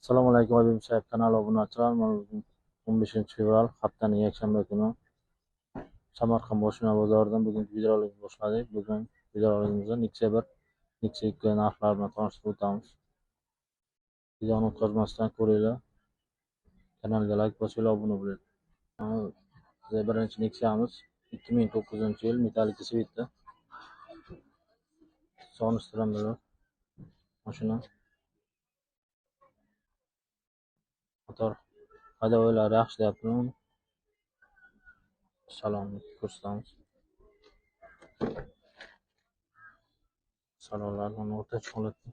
Assalomu alaykum Habib Musayev kanali obunachilari. Mana bugun 15 fevral haftaning yakshanba kuni Samarqand Boshina bozoridan bugungi videorolikni boshladik. Bugun videorolikimizda Nexia 1, Nexia 2 narxlari bilan tanishtirib o'tamiz. Videoni o'tkazmasdan ko'ringlar. Kanalga like bosinglar, obuna bo'linglar. Bizning birinchi Nexia'miz 2009-yil metallika svetda. Solishtiramlar. Mashina motor haydovlar yaxshi deyapti. Salonni ko'rsatamiz. Salonlar o'rtacha holatda.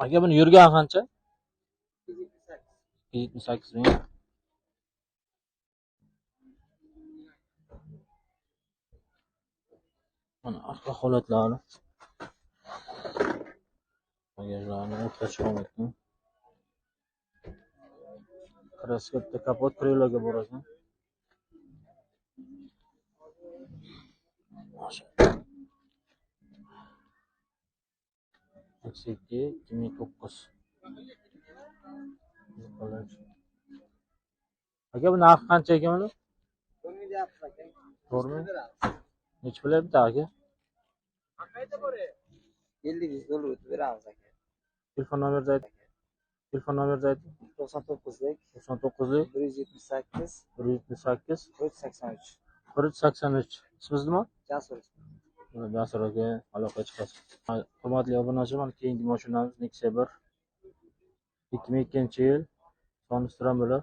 Aka, buni yurgan qancha? 278 ming. Mana arqa holatlari. Bagajlarni o'rtacha holatda. Kraska bitta kapot kriloga bor ekan. Nexia 2 2009. Aka, bu narxi qancha ekan buni? 4 deyapsiz aka. 4 ming? Necha pul bitta aka? Qayda bor? 50 dollar o'tib beramiz aka. Telefon nomeringizni ayting. Telefon nomeringizni ayting. 99lik 99lik 178 178 483 483. Ismingiz nima? Jasur. Jasur aka, aloqa chiqasiz. Hurmatli obunachilar, mana keyingi mashinamiz Nexia 1 2002-yil solishtiramlar.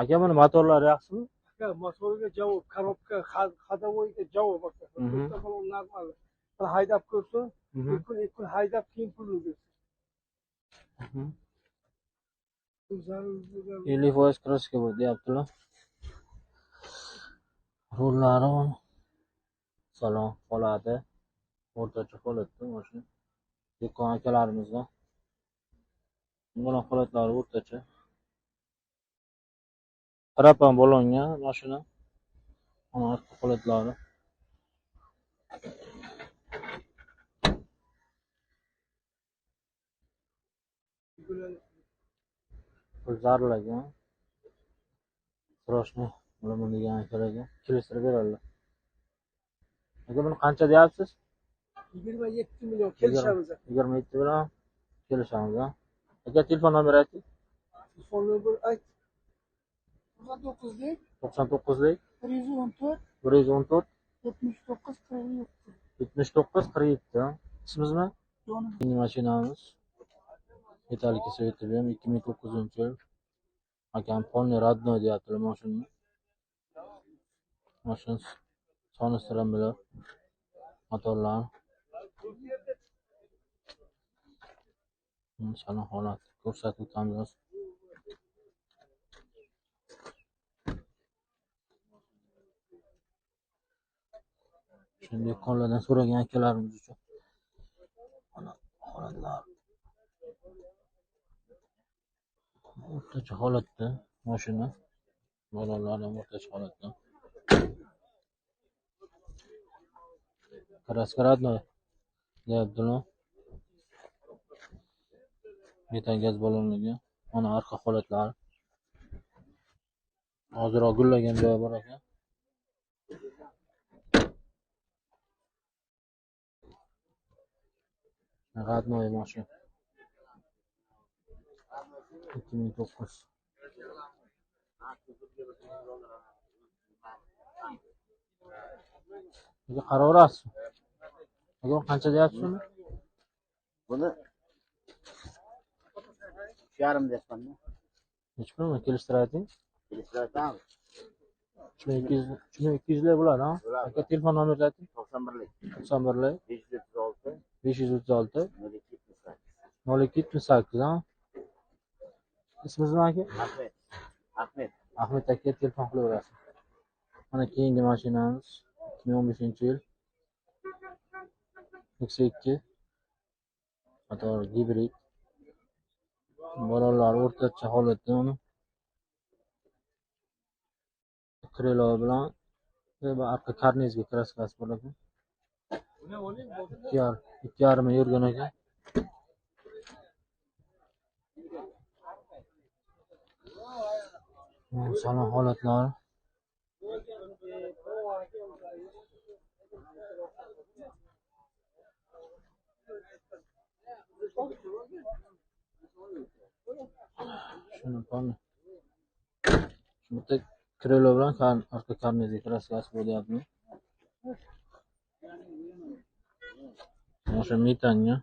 Aka, buni motorlari yaxshimi? Aka, motoriga javob, korobka, ходовойga javob aka. Normal. Bir haydab ko'rsin, bir kun, ikki kun haydab keyin pulni bersin. 50% kraska bu deyaptilar. Rullari salon holati o'rtacha holatda mashina. Dehqon akalarimizda buning holatlari o'rtacha. Propan bo'lingan mashina. Mana orqa holatlari. Pul zarur ekan. So'rashni bilaman degan akalarga kelishtirib beradilar. Aka, buni qancha deyapsiz? 27 million kelishamiz. 27 bilan kelishamiz. Aka, telefon nomeri ayting. Telefon nomeri ayt. 99lik 99lik 114 114 79 47 79 47. Ismingiz nima? Keyingi mashinamiz metallika svetda bu ham 2009-yil. Akam polniy родной deyaptilar mashinani. Mashina solishtiramlar. Motorlar. Salon holat ko'rsatib o'tamiz. Shunday dehqonlardan so'ragan akalarimiz uchun mana holatlar o'rtacha holatda mashina, bolalar ham o'rtacha holatda. Kraska родной deyaptilar. Metan gaz ballonligi, mana arqa holatlari. Hozirroq gullagan joyi bor ekan. Родной mashina. 2009. Aka, qaraverasiz. Aka, qancha deyapsiz uni? Buni 3,5 deyapman. Necha pul kelishtirib ayting? Kelishtirib aytamiz. 3200 lik bo'ladi, ha? Aka, telefon nomeringizni ayting. 91lik 91lik 536 536 0278 0278, ha? Ismingiz nima aka? Ahmed. Ahmed. Ahmed aka, telefon qilaverasiz. Mana keyingi mashinamiz 2015-yil Nexia 2 motor gibrid. Bolalar o'rtacha holatda uni. Krilo bilan va arqa karnizga kraskasi bor ekan. 2,5 ming yurgan ekan. Salon holatlari. Shuni poni. Shu bitta krilo bilan arqa karnizga kraskasi bo'lyapti. O'sha metanga.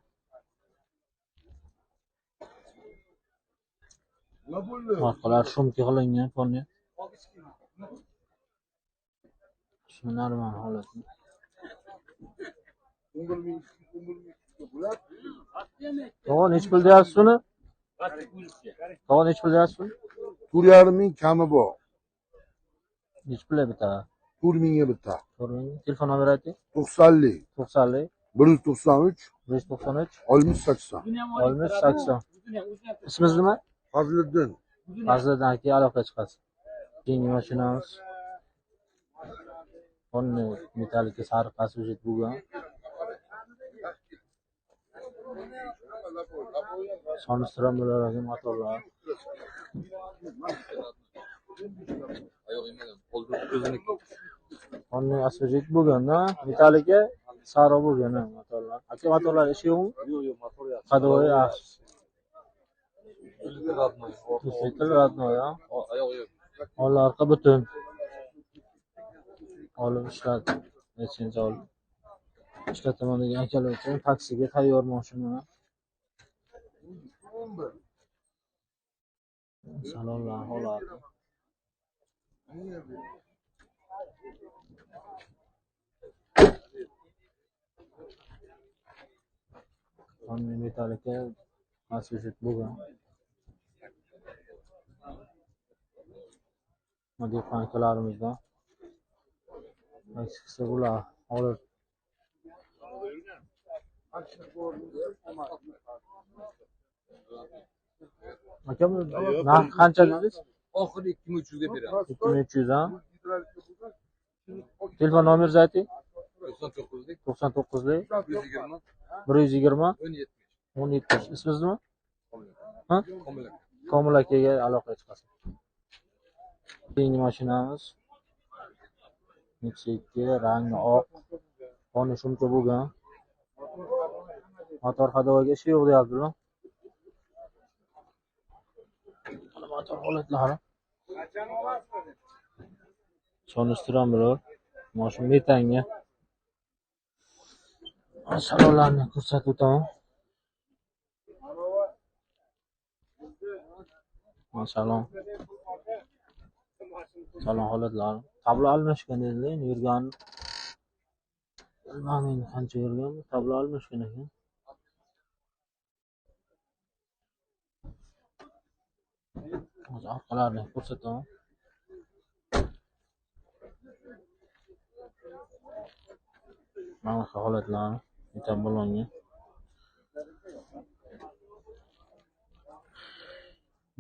Orqalar shumki qilingan poni. Shu normal holatda. Tog'a necha pul deyapsiz uni? Tog'a necha pul deyapsiz uni? 4,5 ming kami bor. Necha pul bitta? 4 mingga bitta. 4 ming. Telefon nomeri ayting. 90lik. 90lik. 193 193 60 80. 60 80. Ismingiz nima? Fazliddin. Fazliddin aka aloqa chiqasiz. Keyingi mashinamiz Honda metallika sariq asujit bo'lgan. Sonishtiram bo'lar ekan motorlar. Honda asujit bo'lgan-da, metallika sariq bo'lgan motorlar. Aka motorlar ishi yo'qmi? Yo'q, yo'q, motor yaxshi. Ходовой yaxshi. Родной. Родной, ha? Oyoq yo'q. Oldi orqa butun. Olib ishlatdi. Nechinchi olib ishlataman degan akalar uchun taksiga tayyor mashina. Salonlar holati. Honda metallika asujit bo'lgan. Dehqon akalarimizdan taksi bular olib aka narx qancha dedingiz? Oxiri 2300 ga beramiz. 2300 ha? Telefon nomeringizni ayting. 99lik 99lik 120 120 10 10 70. Ismingiz nima? Ha? Komil. Komil akaga aloqa chiqasiz. Keyingi mashinamiz Nexia 2 rangi oq, qoni shumka bo'lgan. Motor ходовойga ishi yo'q deyaptilar. Mana motor holatlari. Solishtiram bular. Mashina metanga. Salonlarni ko'rsatib o'taman. Salon. Salon holatlari. Tablo almashgan dedilar, endi yurgan. Bilmadim endi qancha yurgan, tablo almashgan ekan. Hozir orqalarini ko'rsataman. Mana shu holatlarni metan balonga.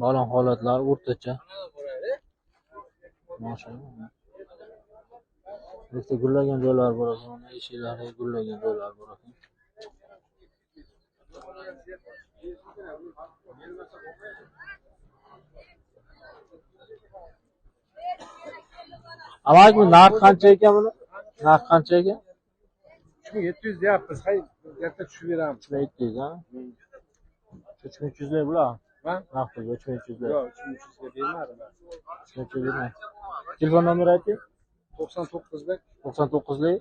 Balon holatlari o'rtacha. Mashallah. Bitta gullagan joylar bor ekan, mana eshiklari gullagan joylar bor ekan. Avval bu narx qancha ekan buni? Narx qancha ekan? 3700 deyapmiz. Hay, erta tushib beramiz. 3700 ha? 3300 lik bular. Ha? Narx pulga 3300 lik. Yo'q, 3300 ga bermadim. 3300 bermadi. Telefon nomeri ayting. 99lik 99lik 449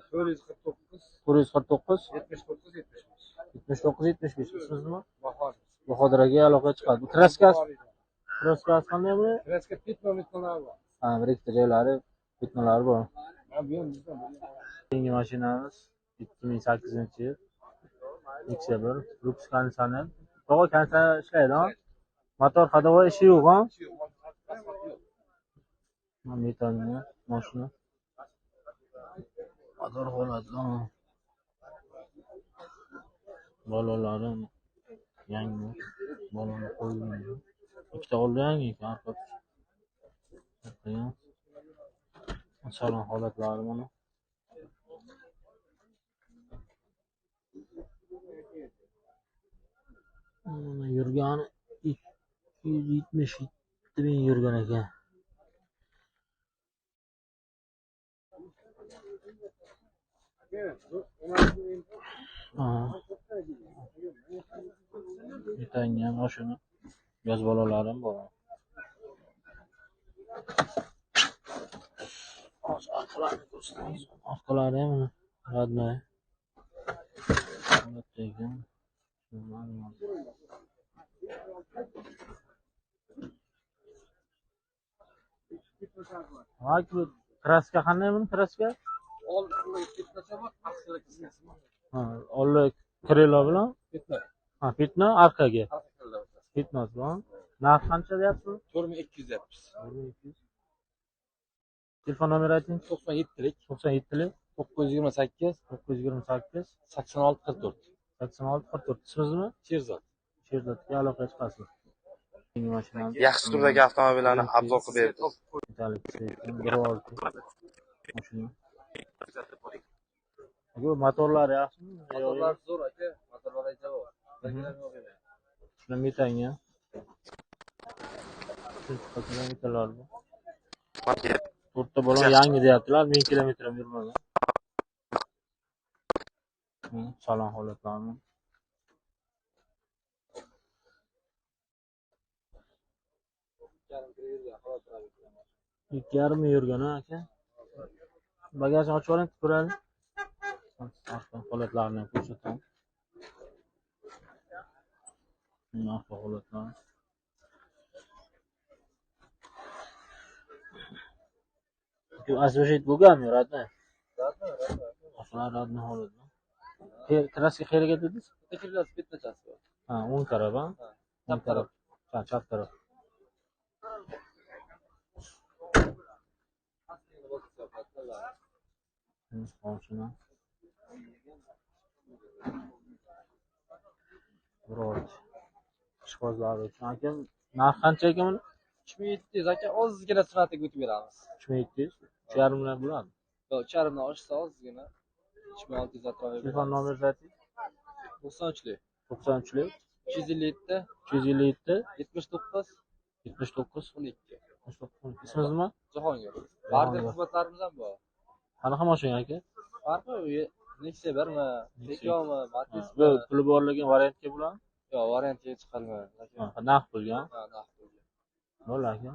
449 79 75. 79 75. Ismingiz nima? Bahodir. Bahodir aka aloqa chiqadi. Bu kraskasi, kraskasi qanday bu? Kraska pitma-mitmalar bor. Ha, bir ikkita joylari pitmalari bor. Ha, bu ham bizdan. Keyingi mashinamiz 2008-yil Nexia 1 Lux konditsioner. Tog'a konditsioner ishlaydi, ha? Motor ходовой ishi yo'q, ha? Mana metanga mashina. Motor holati. Balonlari yangi, balonni qo'yilgan. Ikkita oldi yangi ekan, arqa. Salon holatlari mana. Yurgani 277 ming yurgan ekan. Metangan mashina. Gaz ballonlari ham bor. Hozir orqalarini ko'rsatamiz. Orqalari ham mana родной. Holatda ekan. Ha, bu kraska qanday buni kraska? Ha, oldi krilo bilan Ha, fitna orqaga. Fitnasi bilan. Narx qancha deyapsiz? 4200 deyapmiz. 4200. Telefon nomeri ayting. 97lik 97lik 928 928 86 44. 86 44. Ismingiz nima? Sherzod. Sherzodga aloqaga chiqasiz. Yangi mashinamiz. Yaxshi turdagi avtomobillarni obzor qilib berdi. Metalik 1.6 mashina. Aka, motorlari yaxshimi? Motorlar zo'r aka, motorlar javob. Shuni metanga. Uchinchi qatorda metallar bu. To'rtta balon yangi deyaptilar, 1000 kilometr ham yurmagan. Salon holatlarini. Ikki yarim ming yurgan aka. Bagajni ochib oling, ko'raylik. Orqa holatlarini ham ko'rsataman. Orqa holatlarini. Освежить bo'lganmi, родной? Родной, родной holatmi? Kraska qayerga dedingiz? Tekirlar bitnachasi bor. Ha, o'ng taraf, ha? Chap taraf. Ha, chap taraf. Mashina. Biror ishqibozlar uchun. Aka, narx qancha ekan buni? 3700 aka, ozgina sifatiga o'tib beramiz. 3700. 3,5 bilan bo'ladi. Yo'q, 3,5 dan oshsa ozgina 3600 atrofiga. Telefon nomeringizni ayting. 93lik 93lik 357 357 79 79 12. 79. Ismingiz nima? Jahongir. Barter xizmatlarimiz ham bor. Qanaqa mashina aka? Farqi Nexia birmi, Tekomi, Matiz. Bu puli borligi variantga bo'ladimi? Yo'q, variantga chiqarmayman. Ha, naqd pulga. Ha, naqd pulga. Bo'ldi aka.